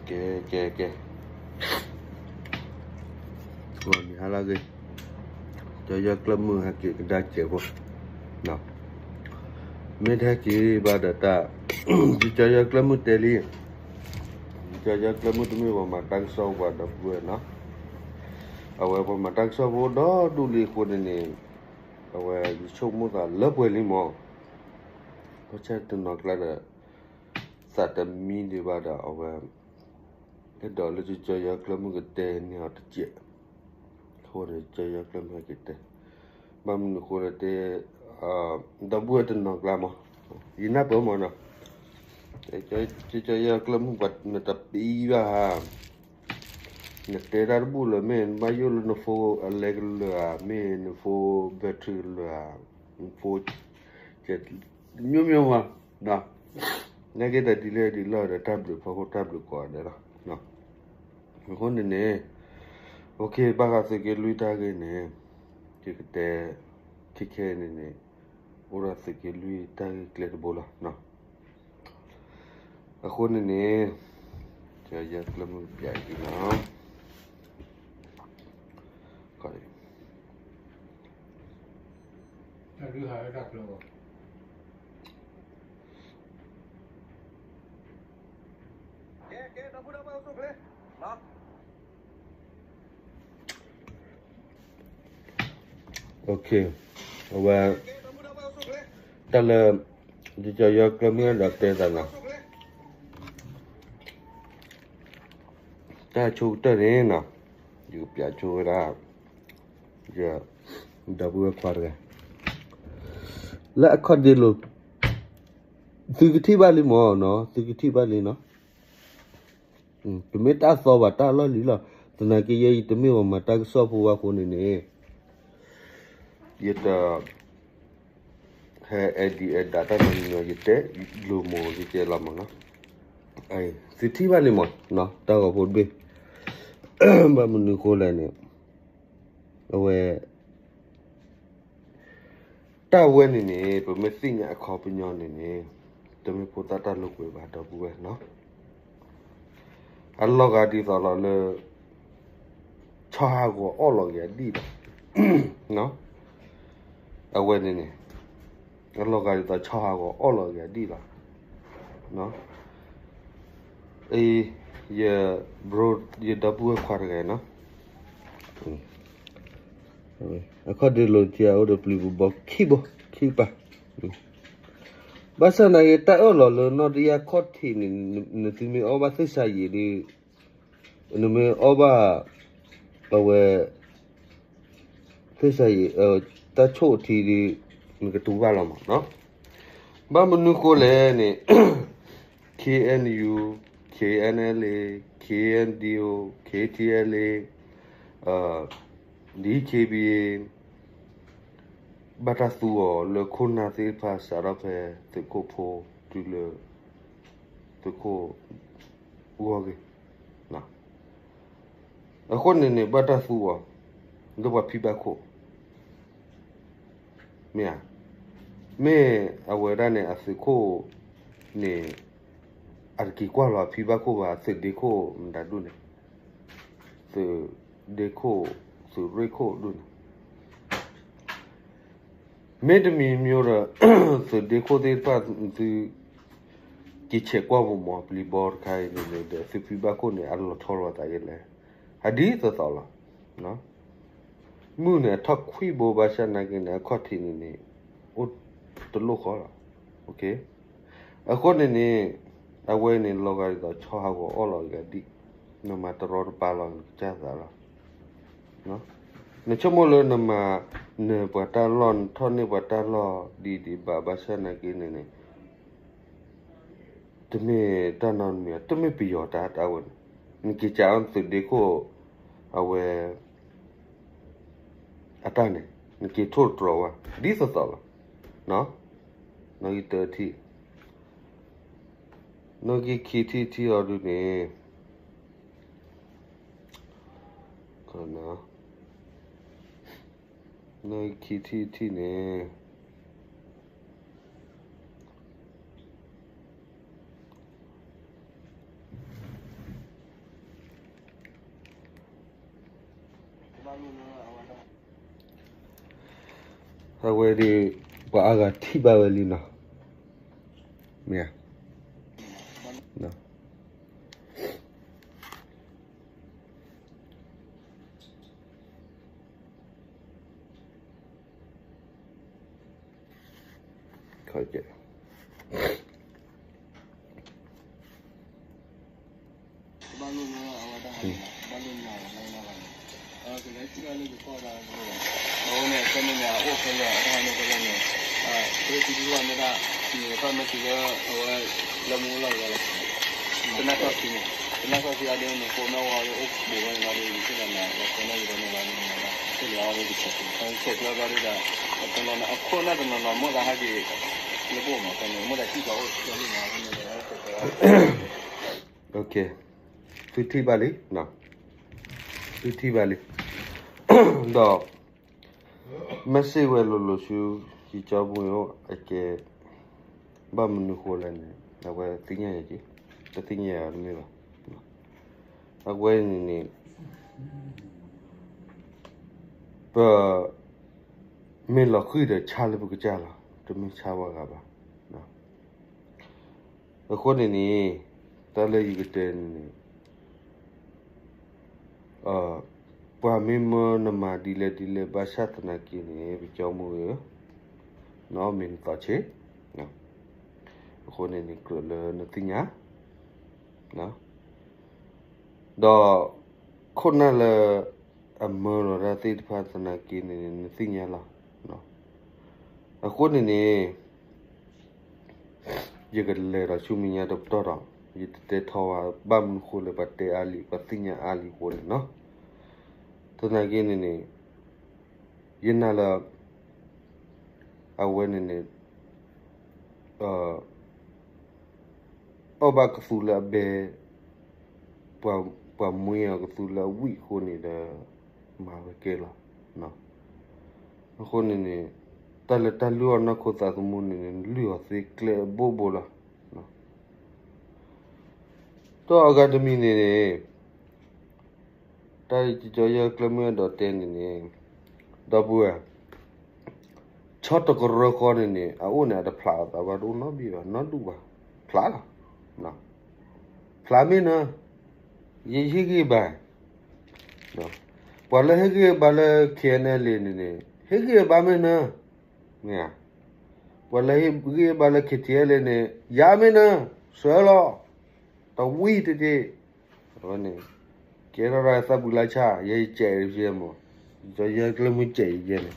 ကဲ ကဲ ကဲ, ဂီၤနံၤဟါလၢအဂ့ၤ, ကၠီယီၢ်ကျၢၢ်မုၢ်ဟဲက့ၤကဒါကဲးဖိ, မ့ၢ်တဟဲက့ၤဘၣ်ဒီးတၢ်, ကၠီယီၢ်ကျၢၢ်မုၢ်တဲလံ, ကၠီယီၢ်ကျၢၢ်မုၢ်တမ့ၢ်ပှၤမၤတၢ်ကစီၣ်ပှၤဒီပုၢ်ဝဲၢ်နီၤ, အဝဲပှၤမၤတၢ်ကစီၣ်ဖိဒီဒူၣ်လံအဃိန့ၣ်န့ၣ်, အဝဲယဆိကမိၣ်သးလၢပှဲၤလံမး, ဘၣ်ဆၣ်တနီၤကျါဒီး သးတမံဒံးဘၣ်ဒီးအဝဲ အဲၣ်ဒိးလၢကၠီယီၢ်ကျၢၢ်မုၢ်ကတဲန့ၢ်အီၤတစဲး, အဃိန့ၣ် ကၠီယီၢ်ကျၢၢ်မုၢ်ဟဲက့ၤတဲ, ဘၣ်မနုၤအဃိလဲၣ်တဲ, ဒီပုၢ်ဝဲၢ်တနီၤကျါမး, ယနၢ်ပၢၢ်မးနီၤ, ကၠီယီၢ်ကျၢၢ်မုၢ်ပှၤနတပံဘၣ်ဧါ, နတဲတၢ်တဘူၣ်လၢၤ မ့ၢ်နဘၣ်ယိၣ်လၢနဖိအလဲကလၢာ်ဧါ, မ့ၢ်နဖိ battery လၢာ်ဧါ, နဖိ မျိုးမျိုးမး, နာ်က့တၢ်ဒ်လဲၣ်ဒ်လဲၣ်ဒီးတၢ်ဘျုးဖီခိၣ်တၢ်ဘျုးကိးဂၤဒဲးလီၤ, အဃိန့ၣ်န့ၣ်, ဘၣ်ဃးသုးက့လွံၢ်တၢ်ဂ့ၢ်န့ၣ်, ယကတဲ, ခဲခဲအံၤန့ၣ်န့ၣ်, အိၣ်ဒီးသုးက့လွံၢ်တၢ်ဂ့ၢ်ကျဲတဘိလီၤ, အဃိန့ၣ်န့ၣ်, ကၠီယီၢ်ကျၢၢ်မုၢ်ပျးအံၤလီၤ, အဝဲ, တၢ်လၢ, ကၠီယီၢ်ကျၢၢ်မုၢ်ဒီးတဲသးနီၤ, တၢ်ဆိကတၢၢ်န့ၣ်နီၤ, ယကပျးဆိဝဲဒၣ်, ဒီပုၢ်ဝဲၢ်ခွါတဂၤ, လၢအခီၣ်ဒ့လိၤ, သုကထံၣ်ဘၣ်လံမးနီၤ, သုကထံၣ်ဘၣ်လံနီၤ, တမ့ၢ်တၢ်သီဘၣ်တၢ်လီၢ်လံၤလီၤ, သနာ်က့ယဲယတမ့ၢ်ပှၤမၤတၢ်ကစီၣ်ဖိဘၣ်အဃိန့ၣ်န့ၣ်, ယတ, ဟဲအဲၣ်ဒိးအဲၣ်ဒိးတၢ်တမံၤမံၤ ယတဲလိၤမိၢ်ကကဲလီၤမးနီၤ, သုထံၣ်ဘၣ်လံမး, တၢ်ဂီၤဖိတဘ့ၣ်, ဘၣ်မနုၤဃိလဲၣ်န့ၣ်, အဝဲ တၢ်ဝဲန့ၣ်န့ၣ် ပမ့ၢ်သ့ၣ်ညါအခီပညီန့ၣ်န့ၣ်, တမ့ၢ်ဖိသၣ်တၢ်လိာ်ကွဲဘၣ် ဒီပုၢ်ဝဲၢ်နီၤ, အလီၤဂာ်ဒ်သိးလီၤလၢ ဆီဟးဂီၤအီၣ်လီၤက့ၤအဒံၣ်လီၤ, အဝဲန့ၣ်န့ၣ်, အလီၤဂာ်ဒ်သိးဆီဟးဂီၤအီၣ်လီၤက့ၤအဒံၣ်လီၤ, အံၤ, ယ, ယဒီပုၢ်ဝဲၢ်ခွါတဂၤနီၤ, အခီၣ်ဒ့လိၤထံအအိၣ်ဒီးပျံၤပဘီခံဘိ, ခံပၤ, ဘၣ်ဆၣ်သနာ်က့ တၢ်အၢၣ်လီၤလၢနီၢ်တယၢ်ခီၣ်ထံးန့ၣ်, နသုမ့ၢ်အီၣ်ဘၣ်သ့ၣ်စၤယံးဒီး, နမ့ၢ်အီၣ်ဘၣ်, အဝဲ သ့ၣ်စၤယံး, တၢ်ဆိၣ်ထံဒီး, နကတူၢ်ဘၣ်လီၤမးနီၤ, ဘၣ်မနုၤဃိလဲၣ်န့ၣ်, KNU, KNLA, KNDO, KTLA, DKBA, ဘၣ်တၢ်သူအီၤလၢခိၣ်နၢ်သ့ၣ်တဖၣ်စးထီၣ်ဖဲသုးခိၣ်ဖိတုၤလၢ သုးခိၣ်ဂီၢ်ဂ့ၤ, အဃိန့ၣ်န့ၣ် ဘၣ်တၢ်သူအီၤ လၢပှၤဖံဘၣ်ခိၣ်, မ့ၢ်ဧါ, မ့ၢ်အဝဲဒၣ်န့ၣ် အသုးခိၣ်န့ၣ် အတက့ၤကွၢ်လီၤအဖံဘၣ်ခိၣ်ဘၣ် သုးဒ့ခိၣ်မတၤဒူၣ်န့ၣ်, သုးဒ့ခိၣ်, သုးရ့ၣ်ခိၣ်ဒူၣ်န့ၣ် မ့တမ့ၢ်မ့ၢ်ဒီး သုးဒ့ခိၣ်သ့ၣ်တဖၣ် သုက့ၤဆဲးကွၢ်ပမီၤပျံၤဘီတခါအံၤန့ၣ်န့ၣ်ဒီး သုးဖံဘၣ်ခိၣ်န့ၣ် အလီၤထီလီၤသးယဲလဲၣ်, အဒ်သိးသိးလီၤ. မုၢ်န့ၣ်အထီၣ်ခွံဘိဘၣ်ဆၣ်နာ်က့န့ၣ် အခီၣ်ထံးန့ၣ်န့ၣ် အိၣ်တလိၣ်ဃီလီၤ. အဃိန့ၣ်န့ၣ် အဝဲန့ၣ်လီၤဂာ်ဒ်သိးဆီဟးဂီၤအီၣ်လီၤဂာ်ဒံး, နမၤတရီတပါလီၤ နကစၢ်သးလီၤ. နဆိကမိၣ်လၢနမၤန့ၢ်ပှၤတၢ်လီၢ် နထီၣ်န့ၢ်ပှၤတၢ်လီၢ်ဒ်ဒံးဘၣ် ဘၣ်ဆၣ်နာ်က့န့ၣ်န့ၣ် တမ့ၢ်တၢ်နီတမံၤ တမ့ၢ်ပယီၤတၢ်တၢ်ဝဲန့ၣ် နက့ၤစးအီသုးဒ့ခိၣ် အဝဲ အတၢ်န့ၣ် နက့ၤထိၣ်တြီၤဝဲ ဒ်သိးသိးလီၤ. နီၣ်ဂံၢ်တၢထံၣ်, နီၣ်ဂံၢ်ခံထံၣ်ထံၣ်အီၤဒုန့ၣ် နီၣ်ဂံၢ်ခံထံၣ်ထံၣ်န့ၣ် အ အဝဲဒၣ် ပှၤအါဂၤထံၣ်ဘၣ်ဝဲလံနီၤ, မ့ၢ်ဧါ. အဝဲန့ၣ် အဝဲန့ၣ် အအိၣ်ခဲလၢာ် အတၢ်ဟဲန့ၣ်ခဲလၢာ်န့ၣ် တရ့ၣ်သံဒုၣ်ဝဲမ့ၢ်ဒၣ် မ့ၢ်တၢ်မ့ၢ်တုၤလၢ အဝဲ လၢမူလီၢ်လီၤ တနၢ်ကီၢ်ခံန့ၣ် တနၢ်ကီၢ်ခံအဒိန့ၣ် ကိးနီၣ်ဝဲအိၣ်ဘူးဝဲန့ၣ်လီၤဒီး ယသ့ၣ်ညါန့ၣ် ကိးနီၣ်ဝဲန့ၣ်လီၤ ဆဲးကျိးဘၣ်ဒီး အတနီၤန့ၣ် အခိၣ်နၢ်တနီၤနီၤ မိၣ်သးဟဲက့ၤ လၢဘိၣ်မး ဖဲန့ၣ် မိၣ်သးစံၣ်ကျီအိၣ်လံမး ဖဲန့ၣ် သုထံၣ်ဘၣ်လံ, သုထံၣ်ဘၣ်လံ, ဒီး message ဝဲလိၤလိၤဆူ ယကၠီမုၢ်အိၣ် အကဲ ဘၣ်မနုၤဃိလဲၣ်န့ၣ် အဝဲသ့ၣ်ညါယၤက့ၤ တသ့ၣ်ညါယၤတမ့ၢ်ဘၣ်. အဝဲန့ၣ်န့ၣ် ပ မ့ၢ်လီၤဃံၢ်ဒီးဆါလၢပကစၢ်လီၤ, တမ့ၢ်ဆါပှၤဂၤဘၣ်. အဃိန့ၣ်န့ၣ် တၢ်လၢယကတဲန့ၣ်န့ၣ် ပှၤမ့ၢ်မၢနမၤဒ်လဲၣ်ဒ်လဲၣ် ဘၣ်ဆၣ်သနာ်က့န့ၣ် ပကၠီမုၢ်ဧၢ, နအီၣ်မ့ၤနသီဆ့, အဃိန့ၣ်န့ၣ် ကြၢးလၢနသ့ၣ်ညါ ဒီး ခိၣ်နၢ်လၢ အမၢလီၤတၢ်သ့ၣ်တဖၣ်သနာ်က့န့ၣ် နသ့ၣ်ညါလီၤ. အဃိန့ၣ်န့ၣ် ယကလဲၤဒီးဆူမဲာ်ညါတပတီၢ်ဒီး ယတတဲထီၣ်ဝဲ ဘၣ်မနုၤဃိလၢပှၤတဲအါလံ ပှၤသ့ၣ်ညါအါလံအဃိန့ၣ်နီၤ. သနာ်က့န့ၣ်န့ၣ် ယနာ်လၢ အဝဲန့ၣ်န့ၣ် အီၣ်ဘၣ်ကသူလၢအဘဲ ပှၤမှံအီၤကသူလၢအဝံၣ်အဃိန့ၣ်ဒီး မၤဝဲကဲလီၤ. အဃိန့ၣ်န့ၣ် တၢ်လၢတၢ်လုၢ်အီၣ်နီၢ်ခိသးသမူန့ၣ်န့ၣ် လုၢ်အီၤသ့ကျဲအဘိဘိလီၤ. ဒီးအဂၤတမံၤန့ၣ်န့ၣ် တၢ်ကၠီယဲၢ်ကျဲမုၢ်အဲၣ်ဒိးတဲန့ၣ်န့ၣ် ဒီပုၢ်ဝဲၢ် ဆီတကရၢဃီန့ၣ်န့ၣ် အအိၣ်န့ၣ် အတဖျးအသးဘၣ်တအိၣ်နီတဘ့ၣ်ဘၣ် နီတဒူၣ်ဘၣ်, ဖျးလီၤ. ဖျးမ့ၢ်နၢၤ ယဟ့ၣ်ဂံၢ်ဘါ, ပှၤလၢဟ့ၣ်ဂံၢ်ဘါလၢ ခ့ၣ်အဲၣ်အဲၣ်လ့ၣ်န့ၣ်န့ၣ် ဟ့ၣ်ဂံၢ်ဘါမ့ၢ်နၢၤ, မ့ၢ်ဧါ, ပှၤလၢဟ့ၣ်ဂံၢ်ဘါလၢ ခ့ၣ်ထံၣ်အဲၣ်လ့ၣ်န့ၣ် ယၤမ့ၢ်နၢၤ ဆှၢလီၤ, တဝံၣ်တဒ့ၣ် အဝဲန့ၣ် ကဲထီၣ်ဒၣ်သၣ်ပူၤလါဆၣ် ယဲယစဲးယဲမး, ယဲကျဲမုၢ်စဲးယဲန့ၣ်,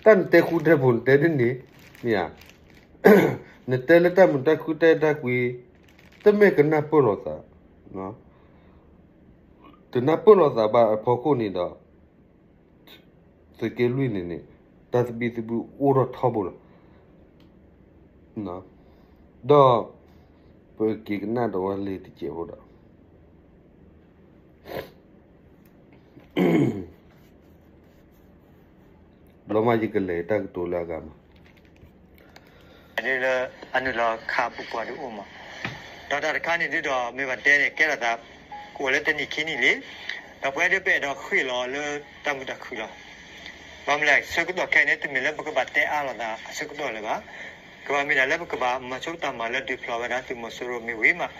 တၢ်နတဲဃူတဲဖိးနတဲဒ်န့ၣ်, မ့ၢ်ဧါ, နတဲလၢတၢ်မုာ်တၢ်ခုၣ်တၢ်အဲၣ်တၢ်ကွံ, တမ့ၢ်ကနၢ်ပၢၢ်လိာ်သး, တနၢ်ပၢၢ်လိာ်သးဘၣ်အဖီခိၣ်န့ၣ်ဒီး သုးက့လွံၢ်န့ၣ်န့ၣ် တၢ်သဘံၣ်သဘုၣ်အိၣ်ထီၣ်ထီဘိလီၤ. ဒီး ပက့ၤကနၣ်ဒီးဝဲလံတစဲးဖိဒီး ဘျီမးယကလဲၤတၢ်ကတိၤလၢအဂၤမး လၢအနုာ်လီၤခးပူၤပှၤဒုးအိၣ်မး, ဒီးတၢ်တခါန့ၣ်ဒုးဒီး မ့ၢ်ဘၣ်တဲန့ၣ် ကဲထီၣ်သး ကအိၣ်လၢတနံၣ်ခံနံၣ်လံ, ဒီးပဝဲဒၣ်ပအဲၣ်ဒိးဃ့ၢ်လီၤလၢတၢ်မုာ်တၢ်ခုၣ်လီၤ. ဘၣ်မနုၤလဲၣ် ဆၢကတီၢ်ခဲအံၤန့ၣ် တမ့ၢ်လၢပကဘၣ်တဲအါလိာ်သးအဆၢကတီၢ်လၢၤဘၣ်, ကဘၣ်မ့ၢ်ဒၣ်လၢပကဘၣ်မၤဆိကမိၣ်တၢ်မၤလၢဒုးဖျိးဝဲဒၣ်သုးမီၤစိရိၤမ့ၢ်ဝံၤမး,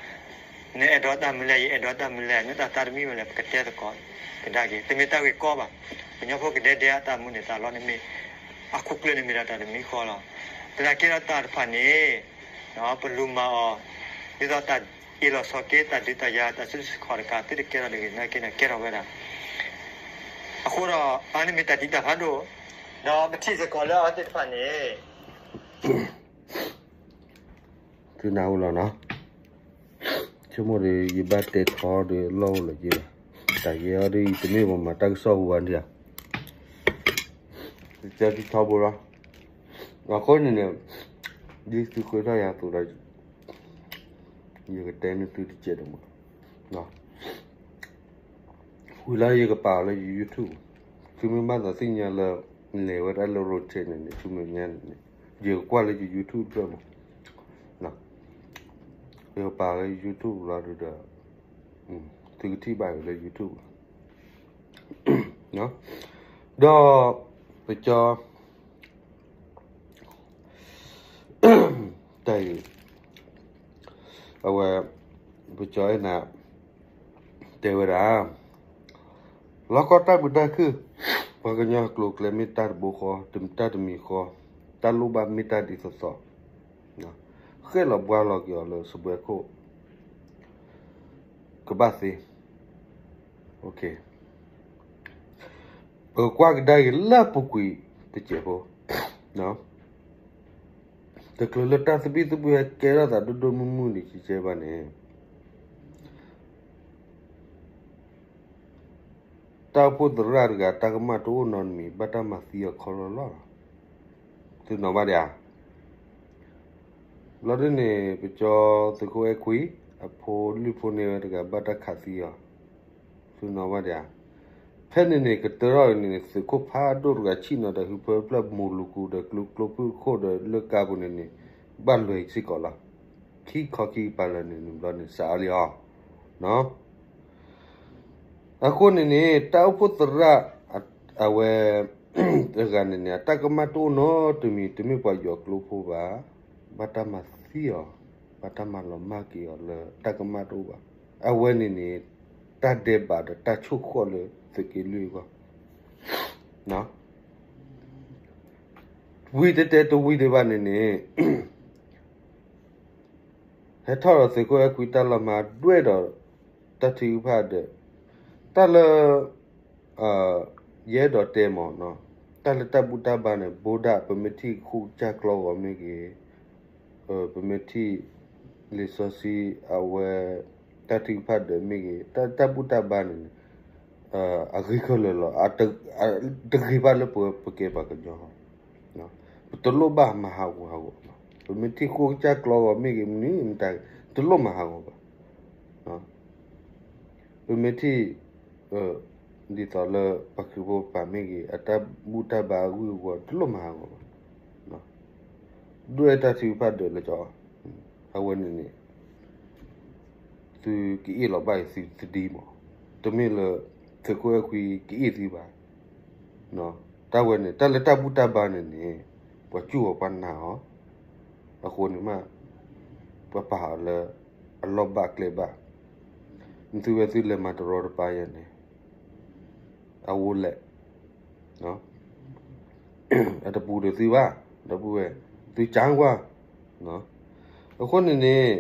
နအဲၣ်ဒိးတၢ်မနုၤလဲၣ် ယအဲၣ်ဒိးတၢ်မနုၤလဲၣ် မ့ၢ်တၢ်သးတမံၤဝဲလဲၣ် ပကတဲသကိးကဒါက့ၤ တမ့ၢ်တၢ်ဂ့ၢ်ကီဘၣ်. ပှၤကညီဖိကဒဲဒဲအတၢ်မူန့ၣ် သးလီန့ၣ်မ့ၢ် အခိၣ်ကျၢၢ်န့ၣ်မ့ၢ်ဒၣ်တၢ်တမံၤဃီလီၤ. သနာ်က့ဒီးတၢ်တဖၣ်န့ၣ် ပလူၤမၤအီၤ ဒ်သိးတၢ်အ့ၣ်လိာ်ဆိးက့ တၢ်ဒုးတၢ်ယၤ တၢ်စုဆူၣ်ခီၣ်တကး သုတကဲထီၣ်တဂ့ၤ သနာ်က့န့ၣ် ကဲထီၣ်ဝဲဒၣ်. အဃိဒီး အါန့ၢ်မ့ၢ်တၢ်တံာ်တာ်ဖးဒိၣ်, ဒီးပထံၣ်စ့ၢ်ကီးလၢအဝဲသ့ၣ်တဖၣ်န့ၣ် သုနၢ်ဟူလီၤနီၤ, ဆိကမိၣ်ဒီး ယဘၣ်တဲထီဒီးလီၢ်အိၣ်လၢၤက့ၤဘၣ်, တၢ်ယဲအီၤဒီး ယတမ့ၢ်ပှၤမၤတၢ်ကစီၣ်ဟူဘၣ်န့ၣ်ဧါ, ယတဲထီဘိလီၤ. အဃိန့ၣ်န့ၣ် ဒ်သုဃ့ထီၣ်ယၤအသိးဒီး ယကတဲန့ၢ်သုတစဲးတမး ဝံၤလၢယကပာ်အီၤလၢယ YouTube, သုမ့ၢ်ဘၣ်သးသ့ၣ်ညါလၢ လဲၤဝဲဒၣ်လၢ rotate န့ၣ်န့ၣ် ဆူမဲာ်ညါန့ၣ်န့ၣ် ယကကွၢ်လၢယ YouTube တဖျၢၣ်မး, ယကပာ်လၢ YouTube လီၤဒုးဒီး သုကထံၣ်ဘၣ်ယၤလၢ YouTube လီၤ. ဒီး ပကၠီ တၢ်အံၤ အဝဲ ပကၠီအဲၣ်နၤ တဲဝဲဒၣ် လီၢ်ကီၢ်တၢ်ဘုးတၢ်ခုၣ် ပှၤကညီကျိၤကျဲမ့ၢ်တၢ်တဘိဃီ, တၢ်တမံၤဃီ, တၢ်လိၣ်ဘၣ်မ့ၢ်တၢ်ဒ်သိးသိး, ဃဲၣ်လီၤဘှါလီၤက့ၤအီၤလၢစပွဲခိၣ် ကဘၣ်သ့ ပကကွၢ်ကဒါက့ၤလၢအပူၤကွံာ်တစဲးဖိ, တချုးလၢတၢ်သဘံၣ်သဘုၣ်ဟဲကဲထီၣ်သးဒိၣ်ဒိၣ်မုၢ်မုၢ်န့ၣ် ကကဲဘၣ်န့ၣ် တၢ်အိၣ်ဖှိၣ်သရၣ်တဂၤ တၢ်ကမၣ်တအိၣ်နီတမံၤ ဘၣ်တၢ်မၤသံအီၤခီလီလီၤ. သုနီၤဘၣ်ဒံးဧါ. ဘျီဒ်န့ၣ် ပကၠီသုးခိၣ်အဲၣ်ခွံ အဖိလွံၢ်ဖိန့ၣ်ဝဲတဂၤ ဘၣ်တၢ်ခးသံအီၤ သုနီၤဘၣ်ဒံးဧါ. ဖဲန့ၣ်န့ၣ် ကတၢၢ်ထီၣ်န့ၣ် သုးခိၣ်ဖးဒိၣ်တဂၤဆံၣ်နီၤဒီး ဟုဖၢဖျၢၣ်မိၤလူၤကူဒီး ကျိကျိဖုၣ်ခိၣ်ဒီးလၢကါပူၤန့ၣ်န့ၣ် ဘၣ်လွဲၤစ့ၢ်ကီးလီၤ. ခံခီခံကပၤလၢာ်န့ၣ်န့ၣ်ဘျီန့ၣ် စးအါလံအီၤ အဃိန့ၣ်န့ၣ် တၢ်အိၣ်ဖှိၣ်သရၣ် အဝဲ တဂၤန့ၣ်န့ၣ် အတၢ်ကမၣ်တအိၣ်နီတမံၤ တမ့ၢ်ပှၤယီၤကျိဖိဘၣ်, ဘၣ်တၢ်မၤသံအီၤ, ဘၣ်တၢ်မၤလီၤမၢ်က့ၤအီၤလၢတၢ်ကမၣ်တအိၣ်ဘၣ်. အဝဲန့ၣ်န့ၣ် တၢ်ဒဲးဘးဒီးတၢ်ဆိၣ်ဃီၣ်လၢသုးက့လွံၢ်အဂီၢ် ဝံၤတဲတဲတဝံၤဒံးဘၣ်န့ၣ်န့ၣ် ဟဲထီၣ်ဒီးသုးခိၣ်အဲၣ်ခွံတၢ်လီၤမၢ်ဒွဲၣ်ဒီး တၢ်ထုကဖၣ်ဒီး တၢ်လၢ ယအဲၣ်ဒိးတဲမးနီၤ, တၢ်လၢတၢ်ဘူၣ်တၢ်ဘါန့ၣ် ဘိဒၣ် ပမ့ၢ်ထံၣ်ဃိကစၢ်ကျီဂီၤမ့ၢ်ဂ့ၤ, ပမ့ၢ်ထံၣ် လံာ်စီဆှံအဝဲ တၢ်ထုကဖၣ်ဒီးမ့ၢ်ဂ့ၤ, တၢ်ဘူၣ်တၢ်ဘါန့ၣ်န့ၣ် အဂ့ၤခဲလၢာ်လီၤ. တဂ့ၤဘၣ်လၢပကဲပှၤကညီ ပတလိၣ်ဘၣ်မၤဟးဂီၤဟးဂီၤ, ပမ့ၢ်ထံၣ်ဃိကစၢ်ကျီဂီၤမ့ၢ်ဂ့ၤ မနုၤမတၤ တလိၣ်မၤဟးဂီၤဘၣ်. ပမ့ၢ်ထံၣ် ဒ်သိးလၢပှၤခရံာ်ဖိပာ်မ့ၢ်ဂ့ၤ အတၢ်ဘူၣ်တၢ်ဘါအဂုၢ်အဂီၤ တလိၣ်မၤဟးဂီၤဘၣ်. ဒွဲၣ်တၢ်ထုကဖၣ်ဒၢးလၢကီး, အဝဲန့ၣ်န့ၣ် သုကအ့ၣ်လီၤဘၣ်အံၤသုသဒံမး, တမ့ၢ်လၢ သုးခိၣ်အဲၣ်ခွံကအ့ၣ်သုဘၣ်. တၢ်ဝဲန့ၣ် တၢ်လၢတၢ်ဘူၣ်တၢ်ဘါန့ၣ်န့ၣ် ပှၤစူၢ်အီၤပှၤနာ်အီၤ, အဃိန့ၣ်မး ပှၤပာ်အီၤလၢ အလီၢ်ဘၣ်ကျဲဘၣ်, သုဝဲသုလဲၤမၤတရီတပါယဲန့ၣ် အဝဲလဲၣ် အတပူၤဒီးသုဘၣ်, ဒီပုၢ်ဝဲၢ်, သုကၢကွၢ်. အဃိန့ၣ်န့ၣ်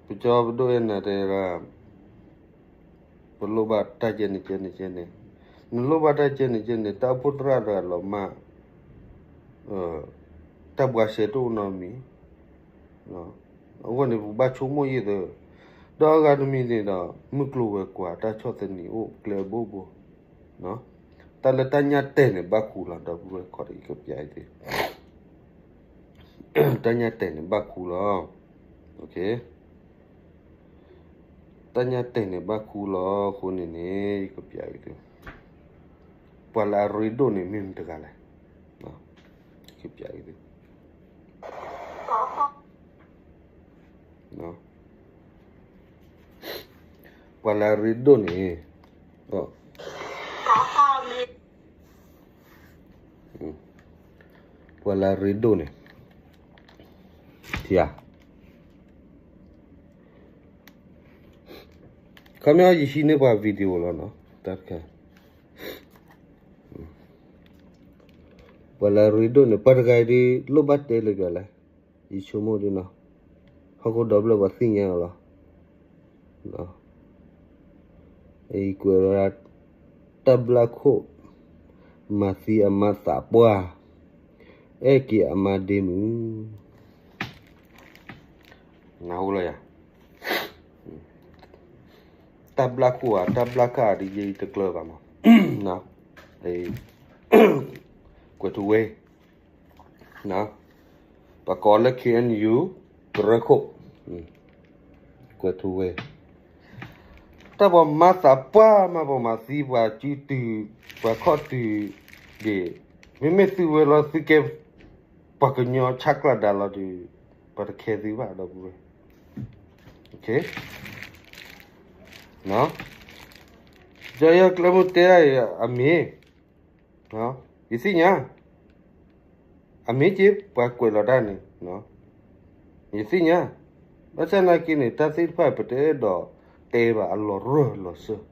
ပကၠီပဒိၣ်အဲၣ်နၤတဲဒၣ် ပလိၣ်ဘၣ်တၢ်ကဲန့ၣ်ကဲန့ၣ်ကဲန့ၣ်, နလိၣ်ဘၣ်တၢ်ကဲန့ၣ်ကဲန့ၣ် တၢ်အိၣ်ဖှိၣ်သရၣ်တဂၤလီၤမၢ် တၢ်ဘှါရှဲတအိၣ်နီတမံၤ, အဃိန့ၣ် ပဘၣ်ဆိကမိၣ်ယံာ်သၢ, ဒီးအဂၤတမံၤန့ၣ်ဒီး မုၢ်ကျိၤဝဲၤကွာ် တၢ်ဆီၣ်သနံးအိၣ်ကျဲအဘိဘိ, တၢ်လၢတၢ်ညၣ်တဲာ်န့ၣ် ဘၣ်ခူလီၤ ဒီပုၢ်ဝဲၢ် ခီတကပျးအံၤသ့ၣ်, တၢ်ညၣ်တဲာ်န့ၣ် ဘၣ်ခူလီၤ. တၢ်ညၣ်တဲာ်န့ၣ် ဘၣ်ခူလီၤအဃိန့ၣ်န့ၣ် ယကပျးအံၤသ့ၣ်, ပှၤလၢအရ့ဒိၣ်န့ၣ် မ့ၢ်မတဂၤလဲၣ်, ယကပျးအံၤသ့ၣ် ပှၤလၢအရ့ဒိၣ်န့ၣ်, ပှၤလၢအရ့ဒိၣ်န့ၣ်, ထံဧါ, ခီပညီယဟံးန့ၢ်ပှၤ video လီၤနီၤ, တၢ်တခါ, ပှၤလၢအရ့ဒိၣ်န့ၣ် ပှၤတဂၤအံၤဒ် လိၣ်ဘၣ်တဲလၢၤပျၢၤလဲၣ်, ယဆိကမိၣ်ဒ်နီၤ, ဟီၣ်ခိၣ်ဒီဖျၢၣ်ပှၤသ့ၣ်ညါအီၤလီၤ. အံၤကွဲးဝဲဒၣ် တၢ်ဘျါခိၣ် မၤသံအမါသးပှၢ်, အဲၣ်က့ၤအမါဒ့မုၣ်, နၢ်ဟူလီၤယၤ, တၢ်ဘျါခိၣ်ဧါ တၢ်ဘျါခၣ်ဧါ ဒ်ယဲအံၤတကျၢၤဘၣ်မး, ကွဲးထူဝဲ ပှၤကိးလၢ KNU ကရၢခိၣ်, ကွဲးထူဝဲ, တၢ်ပှၤမါသးပှၢ်မး ပှၤမၤသံပှၤစုတုၤ ပှၤခီၣ်တုၤဒံး, မ့မ့ၢ်သုဝဲလီၤ သုကဲ ပှၤကညီဆၣ်ကျၢ်ဒါလီၤဒီး ပှၤတခဲသုဘၣ် ဒီပုၢ်ဝဲၢ်, န တၢ် ကၠီယီၢ်ကျဲမုၢ်တဲဒၣ်အံၤ အမ့ၢ်, ယသ့ၣ်ညါ, အမ့ၢ်က့ ပှၤကွဲးလီၤတၢ်န့ၣ်, ယသ့ၣ်ညါ, ဘၣ်ဆၣ်နာ်က့န့ၣ် တၢ်သ့ၣ်တဖၣ်ပတအဲၣ်ဒိးတဲဘၣ်အလီၤရၢၢ်လီၤစၢၢ်,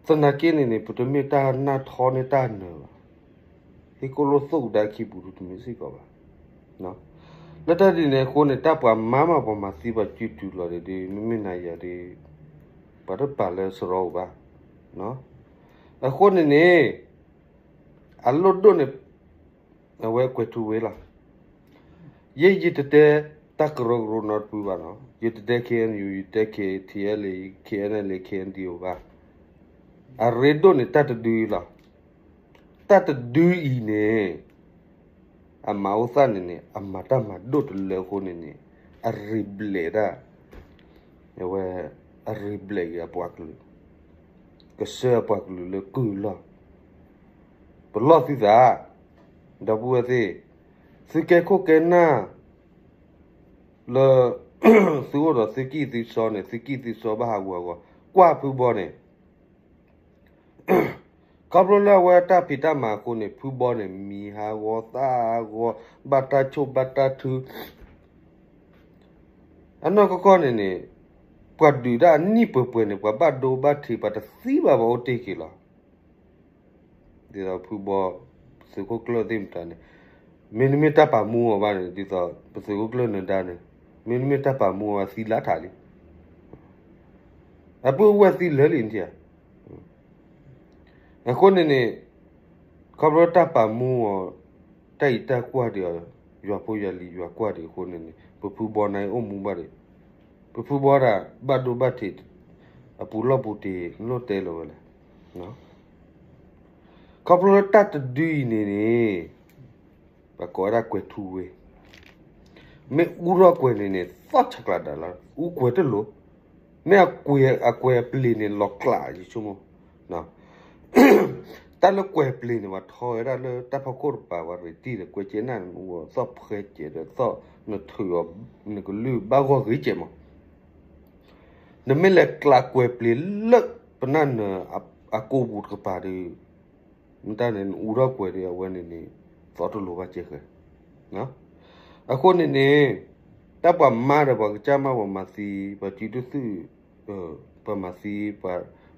သနာ်က့န့ၣ်န့ၣ် ပတမ့ၢ်တၢ်နၢ်ထီန့ၢ်တၢ်နၢၤဘၣ်, ဟ့ၣ်ကိၣ်လိၣ်သိၣ်ကဒါခံပူၤဒုတမ့ၢ်စ့ၢ်ကီးဘၣ်. လၢတၢ်ဒ်န့ၣ်အဃိန့ၣ် တၢ်ပှၤမါမးပှၤမၤသံပှၤစုတုၤလီၤဒ် မ့မ့ၢ်နၤယၤဒ် ပှၤတပာ်လၢစရီအအိၣ်ဘၣ်. အဃိန့ၣ်န့ၣ် အလိၣ်ဒိၣ်န့ၣ် အဝဲကွဲၤထူဝ့လီၤ. ယဲယတတဲ တၢ်ကရၢကရိနီတဖုဘၣ်နီၤ, ယတတဲ K N U, ယတဲ K T L, K N L A, K N D O ဘၣ်. အရ့ဒိၣ်န့ၣ် တၢ်တဒုအံၤလီၤ. တၢ်တဒုအံၤန့ၣ် အမၤအိၣ်သၣ်န့ၣ်န့ၣ် အမၤတၢ်မၤဒိၣ်တလၢအဃိန့ၣ်န့ၣ် အရ့ဘျဲးတၢ်, အဝဲ အရ့ဘျဲးက့ၤအပှၤကလုာ်, ကစၢၢ်အပှၤကလုာ်လၢကုၢ်လီၢ်, ပလီၢ်သုသး, ဒီပုၢ်ဝဲၢ်သ့ၣ်, သုကဲခိၣ်ကဲနၢ် လၢ သုအိၣ်ဒီးသုကံၢ်သုစီန့ၣ် သုကံၢ်သုစီဘၣ်ဟးဂူာ်ဟးဂီၤ, ကွၢ်ဖုဘီန့ၣ် ခီဖျိလၢအဝဲတၢ်ဖံးတၢ်မၤအဃိန့ၣ် ဖုဘီန့ၣ် မံၤဟးဂီၤသၣ်ဟးဂီၤ ဘၣ်တၢ်ဆိၣ်ဘၣ်တၢ်ထု, အနီၢ်ကီၢ်ကီၢ်န့ၣ်န့ၣ် ပှၤဒုးတၢ်အနံၣ်ပှဲၤပှဲၤန့ၣ် ပှၤဘၣ်ဒိဘၣ်ထံး ပှၤတသံဘၣ် ပှၤအိၣ်တ့ၢ်က့ၤလီၤ. ဒ်သိးဖုဘီ သုးခိၣ်ကျၢၢ်သ့ၣ်မတၤန့ၣ် မ့တမ့ၢ်တၢ်ပာ်မူအီၤဘၣ်န့ၣ် ဒ်သိးပသုးခိၣ်ကျၢၢ်နၢၤဒါန့ၣ် မ့တမ့ၢ်တၢ်ပာ်မူအီၤဘၣ်သံလၢထးလံ, အပုၢ်ဝဲၢ်သံလၢာ်လံနထံၣ်ဧါ. အဃိန့ၣ်န့ၣ် ခီဖျိတၢ်ပာ်မူအီၤ တၢ်အံၤတၢ်ကွၢ်ဒံးအီၤ ယွၤဖိယွၤလံၤယွၤကွၢ်ဒံးအဃိန့ၣ်န့ၣ် ပဖုဘီန့ၣ်အိၣ်မူဘၣ်ဒံး, ပဖုဘီဒၣ်ဘၣ်ဒိဘၣ်ထံး အပူၤလီၢ်ပူၤတ့ၢ် လိၣ်တဲလီၤဝဲလဲၣ်. ခီဖျိလၢတၢ်တဒုအံၤန့ၣ်န့ၣ် ပှၤကိးဝဲဒၣ်ကွဲၤထူဝ့, မ့ၢ်အူထီၣ်ကွဲၤန့ၣ်န့ၣ် သီၣ်ဆးကျးဒၣ်လီၤ အူကွဲၤတလိၤ, မ့ၢ်အကွဲၤအပျ့ၤန့ၣ် လီၤကျးယဆိကမိၣ်, တၢ်လၢကွဲၤပျ့ၤန့ၣ် ပှၤထီဝဲဒၣ်လၢတၢ်ဖီခိၣ်တပၤ ပှၤရ့ၤတံၢ်ဒီး ကွဲၤကဲနၢ်နအူအီၤ သီၣ်ဖှဲကဲးဒီး သီၣ်နထုးအီၤ နကလုၢ်ဘၣ်ဂီၢ်ဂ့ၤကဲးမး, နမ့ၢ်လဲၤကျးကွဲၤပျ့ၤလၢ ပနၢ်နၢၤအကိာ်ပူၤတကပၤဒီး မတၤန့ၣ် နအူထီၣ်ကွဲၤဒီး အဝဲန့ၣ်န့ၣ် သီတလိၤဘၣ်ကဲဃဲ, အဃိန့ၣ်န့ၣ် တၢ်ပှၤမါဒီးပှၤကစၢ်မး ပှၤမၤသံ ပှၤစုတသုး ပှၤမၤသံ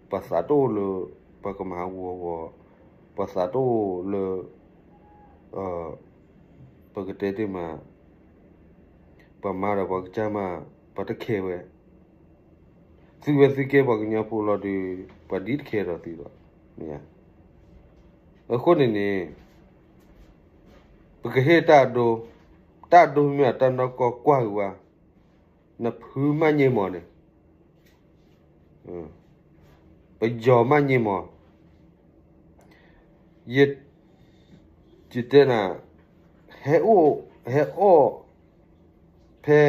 ပှၤသးတအိၣ်လၢ ပှၤကမၤဟးဂူာ်ဟးဂီၤ, ပှၤသးတအိၣ်လၢ ပကတဲတ့ၢ်မး ပှၤမါဒီးပှၤကစၢ်မး ပှၤတခဲဝဲ, သုဝဲသုကဲပှၤကညီဖိလီၤဒီး ပှၤဒ်တခဲဒီးသုဒီး, မ့ၢ်ဧါ. အဃိန့ၣ်န့ၣ် ပကဟ့ၣ်တၢ်အဒိ, တၢ်အဒိမ့ၢ်အတၢ်နီၢ်ကီၢ်ကွၢ်က့ၤဝဲ, နဖုမးညံမီၢ်န့ၣ် ပယီၤမးညံမီၢ်, ယ ယတဲနၤ, ဟဲအိၣ်, ဟဲအီၣ်ဖဲ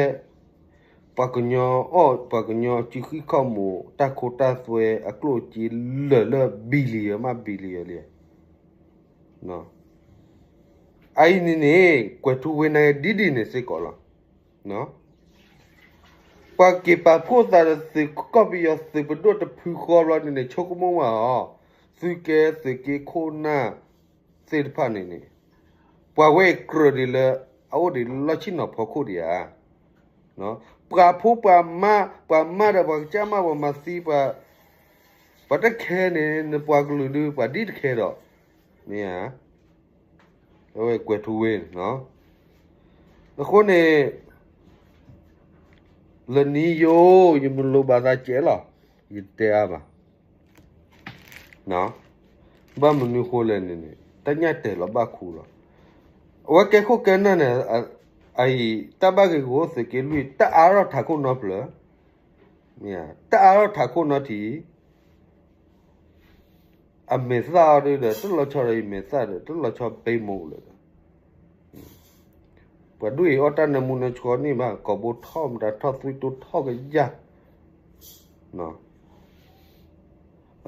ပှၤကညီအီၣ် ပှၤကညီစုဃံခီၣ်မူး တၢ်ခိတၢ်သွဲအကျိၣ်အစ့လၢာ်လၢ billion မး billion လံ. အအံၤန့ၣ်န့ၣ် ကွဲၤထူဝ့နၤဒ်ဒ်န့ၣ်စ့ၢ်ကီးလီၤ. ပှၤက့ၤပာ်ဖှိၣ်သးဒီးသုးကီၢ်ပယီၤသုးပဒိၣ်တဖုဃီဘျီန့ၣ်န့ၣ် ဆိကမိၣ်မးအီၤ, သုးကဲသုးက့ခိၣ်နၢ်သ့ၣ်တဖၣ်န့ၣ်န့ၣ် ပှၤဝဲအံၤကြၢးဒံးလၢ အအိၣ်ဒံးလၢလီၢ်ဆ့ၣ်နီၤဖီခိၣ်ဒံးဧါ. ပှၤဖိပှၤမါ, ပှၤမါဒီးပှၤကစၢ်မး ပှၤမၤသံပှၤ, ပှၤတခဲန့ၣ် နပှၤကလုာ်ဒုး ပှၤဒ်တခဲဒီး, မ့ၢ်ဧါ. အဝဲကွဲၤထူဝ့န့ၣ်, အဃိန့ၣ် လၢနံၤယိ ယမ့ၢ်လိၣ်ဘၣ်သးကဲလီၤ, ယတဲအါဘၣ်. ဘၣ်မနုၤဃိလဲၣ်န့ၣ်န့ၣ် တၢ်ညၣ်တဲာ်လီၤဘၣ်ခူလီၤ. အဝဲကဲခိၣ်ကဲနၢ်န့ၣ် အအံၤ တၢ်ဘၣ်ဂ့ၢ်ဂီၢ်သုးက့လွံၢ် တၢ်အါထီၣ်ထးခိၣ်နီတဖျၢၣ်, တၢ်အါထီၣ်ထးခိၣ်နီထံး အမဲာ်သၣ်အီၤဒုဒီး တလီၤဆီဒီးယမဲာ်သၣ်ဒီး တလီၤဆီဘဲမိၢ်လၢာ်ဒီး ပှၤဒိၣ်အံၤအီၣ်တၢ်နၢမူနၢဆှီန့ၣ်ဘၣ် ကိာ်ဘိထီၣ်မတၤထီၣ်သွံၣ်တိၢ်ထီၣ်ကယၢ်.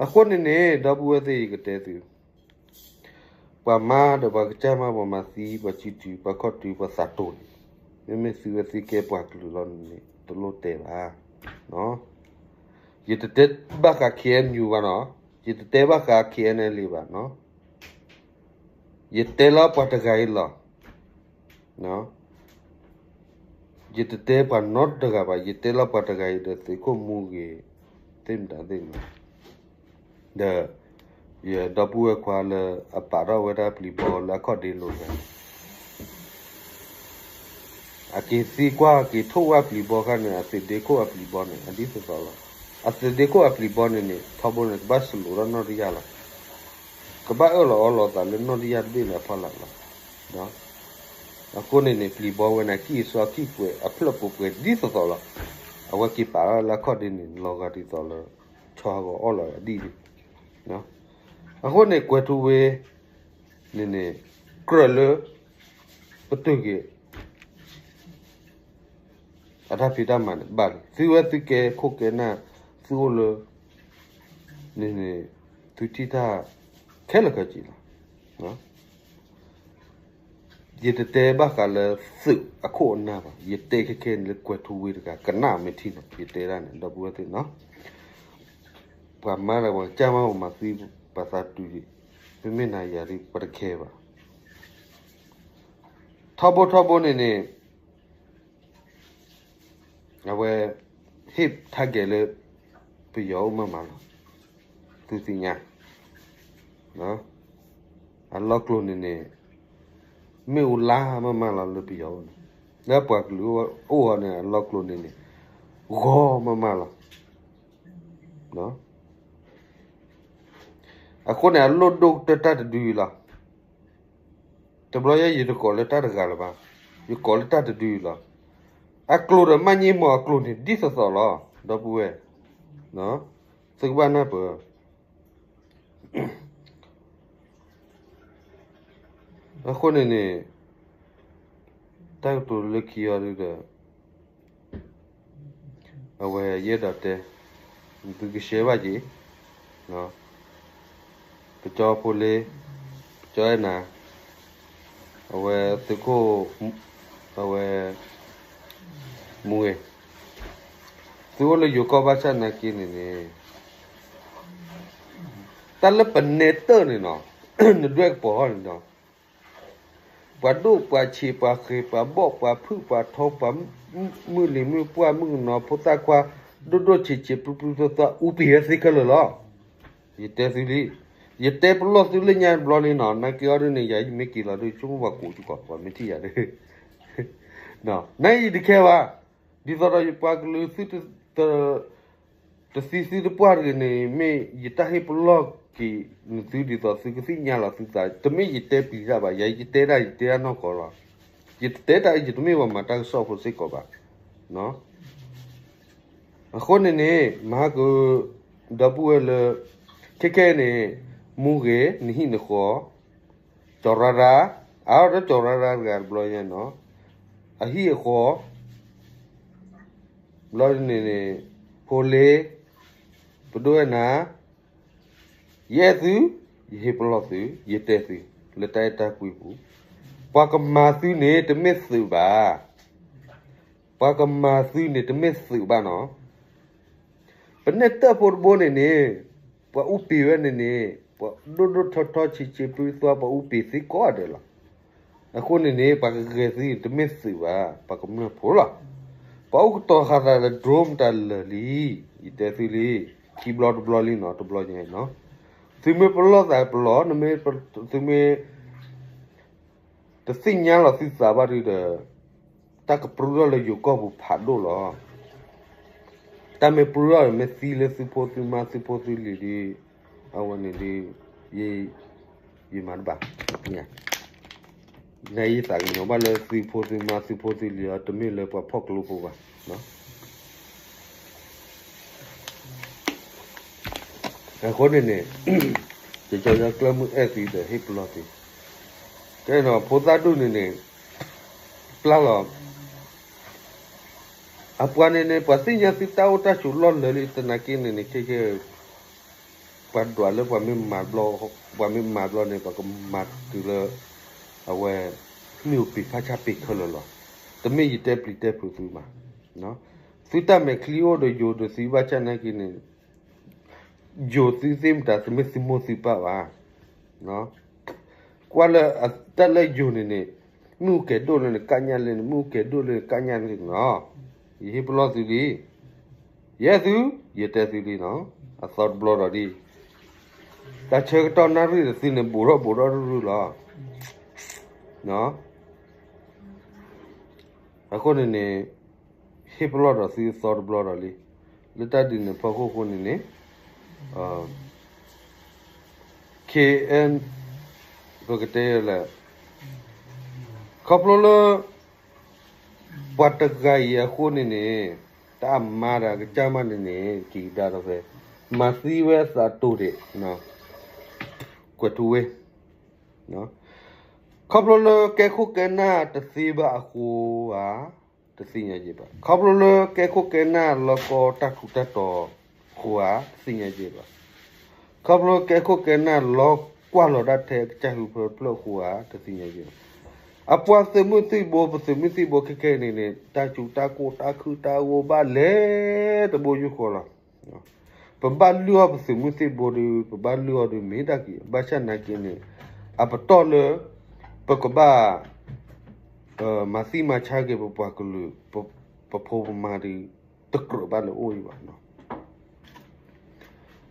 အဃိန့ၣ်န့ၣ် ဒီပုၢ်ဝဲၢ်သ့ၣ်အံၤကတဲသု, ပှၤမါဒီးပှၤကစၢ်မး ပှၤမၤသံ ပှၤစုတုၤ ပှၤခီၣ်တုၤ ပှၤသးတိၤန့ၣ်, မ့မ့ၢ်သုဝဲသုကဲပှၤကလုာ်လီၤန့ၣ် တလိၣ်တဲဘၣ်. ယတတဲဘၣ်ဃး K N U ဘၣ်နီၤ ယတတဲဘၣ်ဃး K N L A ဘၣ်နီၤ, ယတဲလီၤပှၤတဂၤအံၤလီၤ. ယတတဲပှၤနီတဂၤဘၣ်, ယတဲလီၤပှၤတဂၤအံၤဒီး သုးခိၣ်မူဂ့ၤ သ့ၣ်မတၤသ့ၣ်နီၤ, ဒီး ယဒီပုၢ်ဝဲၢ်ခွါလၢအပာ်ထီၣ်ဝဲဒၣ်ပျံၤဘီလၢအခီၣ်ဒ့လိၤတဂၤန့ၣ် အက့ၤသံကွၢ်က့ၤထိၣ်ဝဲပျံၤဘီခါန့ၣ် အသုးဒ့ခိၣ်အပျံၤဘီန့ၣ် အဒ်သိးသိးလီၤ. အသုးဒ့ခိၣ်အပျံၤဘီန့ၣ်န့ၣ် ထီဘိန့ၣ် ကဘၣ်စလိးထီၣ်နီၣ်တယၢ်လီၤ. ကဘၣ်အၢၣ်လီၤအီလီၤသးလၢနီၣ်တယၢ်တဘ့ၣ်န့ၣ်အဖီလာ်လီၤ. အဃိန့ၣ်န့ၣ် ပျံၤဘီဝဲန့ၣ် အကံၢ်အစီအကံၢ်ပှဲၤ အဖျၢၣ်ပှဲၤပှဲၤဒ်သိးသိးလီၤ. အဝဲက့ၤပာ်ထီၣ်လၢအခီၣ်ဒ့န့ၣ် လီၤဂာ်ဒ်သိးလၢ ဆီဟးဂီၤအီၣ်လီၤဒ်န့ၣ်. အဃိန့ၣ် ကွဲၤထူဝ့န့ၣ်န့ၣ် ကြၢးလၢ ပတုာ်က့ၤ အတၢ်ဖံးတၢ်မၤန့ၣ် ဘၣ်လံ. သုဝဲသုကဲခိၣ်ကဲနၢ် သုအိၣ်လၢ န့ၣ်န့ၣ် သုထံၣ်တၢ်ခဲလၢာ်ခဲဆ့လီၤ. ယတတဲဘၣ်ဃးလၢသုးအခိၣ်အနၢ်ဘၣ်, ယတဲခဲခဲန့ၣ်လၢကွဲၤထူဝ့တဂၤ ကနၣ်မ့ၢ်ထံၣ်နီၤ ယတဲဒၣ်န့ၣ် ဒီပုၢ်ဝဲၢ်သ့ၣ်နီၤ. ပှၤမၤဒီးပှၤကစၢ်မး ပမၤသံပှၤသးတုၤ, မ့မ့ၢ်နၤယၤဒ်ပှၤတခဲဘၣ်. ထီဘိထီဘိန့ၣ်န့ၣ် အဝဲ ဟ့ၣ်ထါကဲၤလၢ ပယီၤအိၣ်မးမးလီၤ. သုသ့ၣ်ညါ အလီၢ်ကျိၤန့ၣ်န့ၣ် မ့ၣ်အူလါမးမးလီၤလၢပယီၤအိၣ်န့ၣ်, လၢပှၤကလုာ်အိၣ်အီၤန့ၣ် အလီၢ်ကျိၤန့ၣ်န့ၣ် ဂီၤမးမးလီၤ. အဃိန့ၣ် အလိၣ်ဒိၣ်ကတၢၢ်တၢ်တဒုအံၤလီၤ. တဘျီယဲ ယတကိးလၢတၢ်တဂၤလၢၤဘၣ်, ယကိးလၢတၢ်တဒုအံၤလီၤ. အကျိၤဒီးမၤညံမီၢ်အကျိၤန့ၣ် ဒ်သိးသိးလီၤ ဒီပုၢ်ဝဲၢ်, သုကဘၣ်နၢ်ပၢၢ်. အဃိန့ၣ်န့ၣ် တၢ်ကတိၤလၢခံအီၤဒ်ဒီး အဝဲယအဲၣ်ဒိးတဲ, သုကရှဲဘၣ်က့ၤ, ပကၠီဖိလ့, ပကၠီအဲၣ်နၤ, အဝဲသုးခိၣ်, အဝဲ, မူဂ့ၤ, သုအိၣ်လၢယိၤကီၢ်ဘၣ်ဆၣ်နာ်က့န့ၣ်န့ၣ်, တၢ်လၢပနဲတၢၢ်န့ၣ်နီၤ, နဒွဲၣ်ကပီၤဟီန့ၣ်ဒီး ပှၤဒိၣ်ပှၤဆံးပှၤဃဲၤပှၤဘီၣ်ပှၤဖုၣ်ပှၤထီပှၤ, မုၣ်လံၤမုၣ်ပှၢ်မုၣ်ကနီၤဖိသၣ်ခွါ, ဒိၣ်ဒိၣ်ဆံးဆံးပျုၢ်ပျုၢ်သီသီ အူပံၤဝဲသ့ခဲလၢာ်လီၤ. ယတဲသုလံ, ယတဲပလီၢ်သုလၢညါတဘျီလံနီၤ, နာ်က့အီၤဒ်န့ၣ် ယၤယမ့ၢ်က့ၤလီၤဒ် ဆိကမိၣ်ပှၤကူးစ့ၢ်ကီး ပှၤမ့ၢ်ထံၣ်ယၤဒ်, နာ်ယတခဲဘၣ်, ဒ်သိးဒီးယပှၤကလုာ်သုတ တသံသုတပှၢ်တဂ့ၤန့ၣ် မ့ၢ်ယတၢ်ဟ့ၣ်ပလီၢ်က့ၤနသုဒ်သိးသုကသ့ၣ်ညါလီၤသုသး, တမ့ၢ်ယတဲပျံၤတၢ်ဘၣ်, ယၤယတဲဒၣ်ယတဲဒၣ်နီၢ်ကီၢ်လီၤ. ယတတဲတၢ်အံၤ ယတမ့ၢ်ပှၤမၤတၢ်ကစီၣ်ဖိစ့ၢ်ကီးဘၣ်. အဃိန့ၣ်န့ၣ် မဟါက ဒီပုၢ်ဝဲၢ်လၢ ခဲခဲန့ၣ် မူဂ့ၤ နဟံၣ်နဃီ ကၠီၤရါရါ, အါထီၣ်ဒီးကၠီၤရါရါတဂၤတဘျီညါနီၤ, အဟံၣ်အဃီ ဘျီန့ၣ်န့ၣ် ဖိလ့, ပဒိၣ်အဲၣ်နၤ, ယအဲၣ်သု, ယဟ့ၣ်ပလီၢ်သု, ယတဲသု, လၢတၢ်အဲၣ်တၢ်ကွံပူၤ, ပှၤကမၤသုန့ၣ် တမ့ၢ်သုးဘၣ်, ပှၤကမၤသုန့ၣ် တမ့ၢ်သုးဘၣ်နီၤ. ပနဲၣ်တၢၢ်ဖိတဘိန့ၣ်န့ၣ်, ပှၤအူပံၤဝဲန့ၣ်န့ၣ်, ပှၤဒိၣ်ဒိၣ်ထီထီဆံးဆံးပျုၢ်သွါ ပှၤအူပံၤသ့ကိးဂၤဒဲးလီၤ. အဃိန့ၣ်န့ၣ် ပှၤကဂဲၤသုန့ၣ် တမ့ၢ်သုးဘၣ်, ပှၤကမျၢၢ်ဖိလီၤ. ပှၤအိၣ်ကတီၤဃာ်သးလၢ drone မတၤလၢာ်လံ, ယတဲသုလံ, ခံဘျီတဘျီလံနီၤ, တဘျီညါနီၤ. သုမ့ၢ်ပလီၢ်သးပလီၢ်, သုမ့ၢ် တသ့ၣ်ညါလီၤသုသးဘၣ်ဒုဒီး, တၢ်ကပြုၢ်ထီၣ်လၢယိၤကီၢ်ပူၤဖးဒိၣ်လီၤ. တၢ်မ့ၢ်ပြုၢ်ထီၣ်မ့ၢ်သံလၢသုဖိသုမါသုဖိသုလံၤဒု, အဝဲန့ၣ်ဒု, ယမၤတဘၣ်, နယသးကညီၤဘၣ်လၢသုဖိသုမါသုဖိသုလံၤအီၤ တမ့ၢ်လၢပှၤဖီၣ်ကျိဖိဘၣ်. အဃိန့ၣ်န့ၣ်, ယကၠီယီကျၢၢ်မုၢ်အဲၣ်သုဒီးဟ့ၣ်ပလီၢ်သု, ကဲနီၤ ဖိသၣ်ဒူၣ်န့ၣ်န့ၣ်, ပျၢ်လီၤ, အပှၤန့ၣ်န့ၣ် ပှၤသ့ၣ်ညါသုတၢ်အိၣ်တၢ်ဆိးလီၢ်လၢာ်လံ သနာ်က့န့ၣ်န့ၣ် ခဲခဲ ပှၤဒွးလၢပှၤမ့ၢ်မၤဘျီ, ပှၤမ့ၢ်မၤဘျီန့ၣ် ပှၤကမၤတုၤလၢ အဝဲ မ့ၣ်အူပ့ၤဖးဆါပ့ၤခဲလၢာ်လီၤ. တမ့ၢ်ယတဲပျံၤတဲဖုးသုဘၣ်. သုတၢ်မဲာ်ချံအိၣ်ဒီးယိၤဒီးသုဘၣ်ဆၣ်နာ်က့န့ၣ်, ယိၤသုသ့ၣ်မတၤ သုမ့ၢ်သုမိၢ်သုပၢ်ဘၣ်. ကွၢ်လၢတၢ်လၢယိၤန့ၣ်န့ၣ်, မ့ၣ်အူကဲၤဒိၣ်လၢနကၣ်ညၣ်လၢန့ၣ်, မ့ၣ်အူကဲၤဒိၣ်လၢနကၣ်ညၣ်န့ၣ်နီၤ, ယဟ့ၣ်ပလီၢ်သုလံ. ယဲၢ်သု, ယတဲသုလံနီၤ, အသီတဘျီဒီးဒ်, တၢ်ဆၢကတီၢ်နၣ်ရံၣ်ဒီးသုန့ၣ် ဘူးထီၣ်ဘူးထီၣ်ရုၢ်ရုၢ်လီၤ. အဃိန့ၣ်န့ၣ်, ဟ့ၣ်ပလီၢ်ဒီးသုသီတဘျီဒီးလံ. လၢတၢ်ဒ်န့ၣ်ဖီခိၣ်အဃိန့ၣ်န့ၣ်, KN, ပကတဲလဲၣ်, ခီဖျိလၢ ပှၤတဂၤအံၤအဃိန့ၣ်န့ၣ်, တၢ်အမါဒီးအကစၢ်မးန့ၣ်န့ၣ် က့ၤကဒါဒီးဖဲ, မၤသံဝဲအသးတိၢ်ဒံး, ကွဲးထူဝ့ၣ်, ခီဖျိလၢကဲခိၣ်ကဲနၢ်တသ့ဘၣ်အဃိဧါ, တသ့ၣ်ညါယဲၢ်ဘၣ်. ခီဖျိလၢကဲခိၣ်ကဲနၢ်လီၤကီတၢ်ထူးတၢ်တီၤအဃိဧါ, တသ့ၣ်ညါယဲၢ်ဘၣ်. ခီဖျိကဲခိၣ်ကဲနၢ်လီၤကွၢ်လီၤဒၣ်ထဲအကစၢ်ဟၢဖၢဖျၢၣ်အဃိဧါ, တသ့ၣ်ညါယဲၢ်ဘၣ်. အပှၤသုးမုၢ်သံၣ်ဘိ, ပသုးမုၢ်သံၣ်ဘိခဲခဲအံၤန့ၣ်န့ၣ် တၢ်စူၤတၢ်ကိၢ်တၢ်ခုၣ်တၢ်ဂိၢ်ဘၣ်လဲၤတဘိယူၢ်ဃီလီၤ. ပဘၣ်လုၢ်အီၣ်ပသုးမုၢ်သံၣ်ဘိဒီး ပဘၣ်လုၢ်အီၣ်ဒီးမ့ၢ်တၢ်က့ၤ, ဘၣ်ဆၣ်နာ်က့န့ၣ်, အပတီၢ်လၢ ပကဘၣ် မၤသံမၤဆါက့ၤပပှၤကလုာ်, ပဖိပမါဒီး တကြၢးဘၣ်လၢအိၣ်အံၤဘၣ်.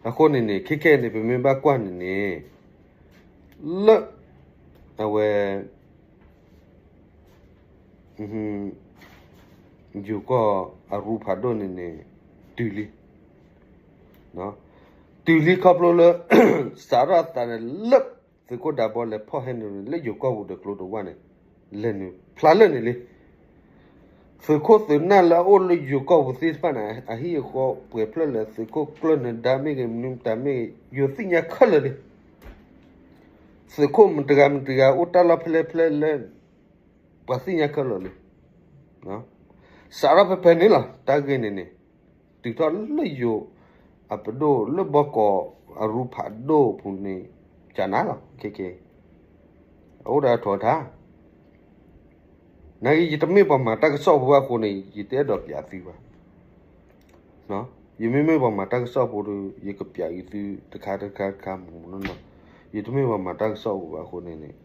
အဃိန့ၣ်န့ၣ် ခဲခဲအံၤန့ၣ် ပမ့ၢ်ဘၣ်ကွၢ်န့ၣ်န့ၣ်, လၢ အဝဲ ယိၤကီၢ်အရူဖးဒိၣ်န့ၣ်န့ၣ်, တုၤလံ, တုၤလံခီဖျိလၢ စးထီၣ်အသးန့ၣ်လၢ သုးခိၣ်ဒးဘီလဲၤဖီၣ်ဟဲနုာ်လၢယိၤကီၢ်ပူၤဒီးကျိတဝၢ်န့ၣ်, လဲၤနုာ်ဖျါလၢာ်န့ၣ်လံ. သုးခိၣ်သုးနၢ်လၢအအိၣ်လၢယိၤကီၢ်ပူၤသ့ၣ်တဖၣ်န့ၣ် အဟံၣ်အဃီပှဲၤဖျၢၣ်လၢ သုးခိၣ်ကျၢၢ်နၢၤဒါမ့ၢ်ဂ့ၤ မနုၤမတၤမ့ၢ်ဂ့ၤ ယိၤသ့ၣ်ညါခဲလၢာ်လံ. သုးခိၣ်မတဂၤမတဂၤအိၣ်တၢ်လီၢ်ဖဲလဲၣ်ဖဲလဲၣ်လၢ ပှၤသ့ၣ်ညါခဲလၢာ်လံ. စးထီၣ်ဖဲဖဲန့ၣ်လီၤ တၢ်ဂ့ၢ်န့ၣ်န့ၣ်, တုၤထီၣ်လၢယိၤအပဒိၣ်လၢဘီကီးအရူဖးဒိၣ်ပူၤန့ၣ်, ကနၤလီၤ ခဲခဲ, အအိၣ်ဒီးအထီအထါ နာ်က့ ယတမ့ၢ်ပှၤမၤတၢ်ကစီၣ်ဖိဘၣ်အဃိန့ၣ် ယတအဲၣ်ဒိးပျးသုဘၣ်. ယမ့မ့ၢ်ပှၤမၤတၢ်ကစီၣ်ဖိဒီး ယကပျးအံၤသုတခါတခါတခါမးနီၤ. ယတမ့ၢ်ပှၤမၤတၢ်ကစီၣ်ဖိဘၣ်အဃိန့ၣ်န့ၣ်,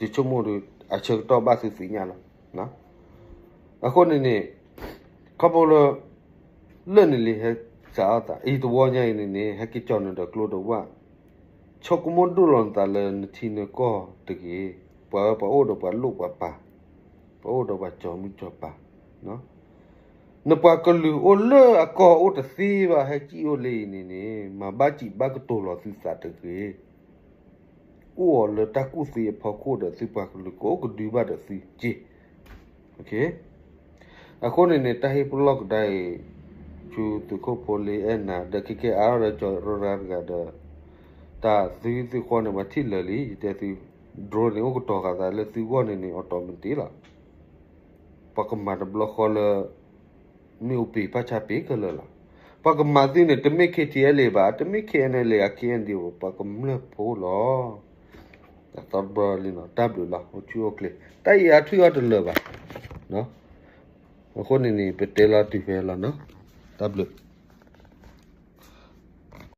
ယဆိကမိၣ်ဒီး အဆၢကတီၢ်ဘၣ်သုသ့ၣ်ညါလီၤ. အဃိန့ၣ်န့ၣ်, ခီဖျိလၢ လၢာ်န့ၣ်လံ ဟဲစးထီၣ်သး အံၤတဝီညါအံၤန့ၣ်န့ၣ် ဟဲက့ၤကၠီၣ်နုာ်ဒီးကျိတဝၢ်, ဆိကမိၣ်ဒိၣ်လီၤနသးလၢနထံနကီၢ်တဂ့ၤ, ပှၤပှၤအိၣ်ဒီးပှၤလိၣ်ပှၤပၤ, ပှၤအိၣ်ဒီးပှၤကၠီၤမုၢ်ကၠီၤပၤ, နပှၤကလုာ်အိၣ်လၢအကီၢ်အိၣ်တသ့ဘၣ် ဟဲကံၣ်အိၣ်လၢအံၤန့ၣ်န့ၣ် မၤဘၣ်စံးဘၣ်ကတိၤလီၤသုသးတဂ့ၤ. အိၣ်အီၤလၢတၢ်ကူၣ်သ့အဖီခိၣ်ဒီး သုပှၤကလုာ်ကအိၣ်ကဒုဘၣ်ဒီးသုက့ၢ်. အဃိန့ၣ်န့ၣ် တၢ်ဟ့ၣ်ပလီၢ်ကဒါအံၤ ဆူသုးခိၣ်ဖိလ့အဲၣ်နၤ ဒီးခဲကဲအါထီၣ်ဒီးကၠီၤရၢရၤတဂၤဒီး တၢ်သုဟံၣ်သုဃီန့ၣ် ပှၤထံၣ်လၢာ်လံ ယတဲသု, drone န့ၣ် အိၣ်ကတီၤဃာ်သးလၢသုဂီၢ်န့ၣ်န့ၣ် automatic လီၤ. ပှၤကမၤတဘျီဃီလၢ မ့ၣ်အူပ့ၤပၢ်ဆါပ့ၤခဲလၢာ်လီၤ. ပှၤကမၤသုန့ၣ် တမ့ၢ် KTLA ဘၣ်, တမ့ၢ် KNLA အ KNDO ပှၤကမျၢၢ်ဖိလီၤ. အသီတဘျီလံနီၤ, တၢ်ဘျုးလီၤ, အိၣ်ဆူၣ်အိၣ်ချ့, တၢ်အံၤအထွံၣ်အီၤတလၢာ်ဘၣ်. အဃိန့ၣ်န့ၣ် ပတဲလီၤတုၤဖဲလီၤနီၤ, တၢ်ဘျုး